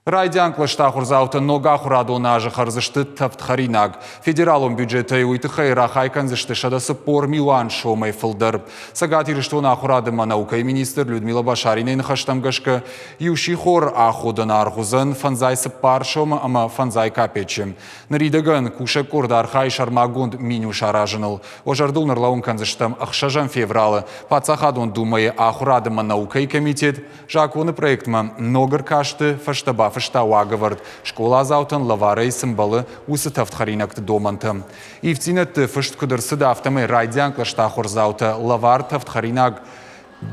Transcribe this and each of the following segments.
Райдиан кълӕсты ахуырдзаутӕ ног ахуырадон азы хӕрдзысты тӕвдхӕринаг. Федералон бюджетӕй уый тыххӕй рахай кӕндзысты 140 милуан сомӕй фылдӕр. Цӕгат Ирыстоны ахуырады ӕмӕ наукӕйы министр Людмила Башаринайы ныхӕстӕм гӕсгӕ, иу сихор аходӕн аргъ уыдзӕн фӕндзай цыппар сомы ӕмӕ фӕндзай капеччы. Ныридӕгӕн кусӕг къорд архайы сӕрмагонд меню саразыныл. Уӕ зӕрдыл ныллӕууын кӕндзыстӕм ӕхсӕзӕм февралы Паддзахадон Думӕйы ахуырады ӕмӕ наукӕйы комитет Законы проектмӕ ног ӕркасты фӕстӕ бафыста уагӕвӕрд, скъоладзаутӕн лӕварӕй цы мбӕлы, уыцы тӕвдхӕринӕгты домӕнтӕ. Ивддзинӕдты фыст куыд ӕрцыд, афтӕмӕй райдиан кълӕсты ахуырдзаутӕ лӕвар тӕвдхӕринаг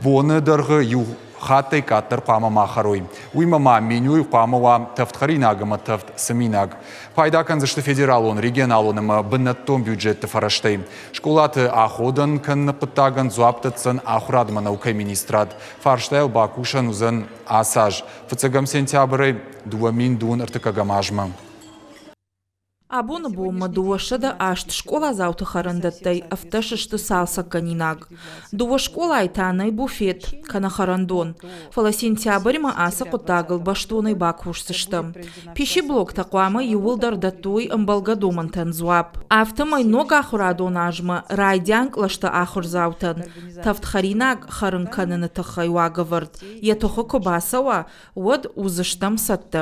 боны дӕргъы иу хаттӕй къаддӕр хъуамӕ ма хӕрой. Уыимӕ ма менюйы хъуамӕ уа тӕвдхӕринаг ӕмӕ тӕвд цыминаг. Пайда кӕндзысты федералон, регионалон ӕмӕ бынӕттон бюджетты фӕрӕзтӕй. Скъолаты аходӕн кӕныны хъуыддагӕн дзуапп дӕтдзӕн ахуырадмӕ наукӕйы министрад. Фарстайыл бакусӕн уыдзӕн ацы аз, фыццӕгӕм сентябрӕй 2000 ӕртыккӕгӕм азмӕ. Абоны бонмӕ 208 скъоладзауты хӕрӕндӕттӕй ӕвддӕс сты цалцӕггӕнинаг. Дыууӕ скъолайы та нӕй буфет кӕнӕ хӕрӕндон. Фӕлӕ сентябрьмӕ ацы хъуыддагыл бӕстонӕй бакусдзыстӕм. Пищеблоктӕ хъуамӕ иууылдӕр дӕттой ӕмбӕлгӕ домӕнтӕн дзуапп. Афтӕмӕй ног ахуырадон азмӕ райдиан кълӕсты ахуырдзаутӕн тӕвдхӕринаг хӕрын кӕныны тыххӕй уагӕвӕрд йӕ тыхы куы бацӕуа, уӕд уыдзыстӕм цӕттӕ.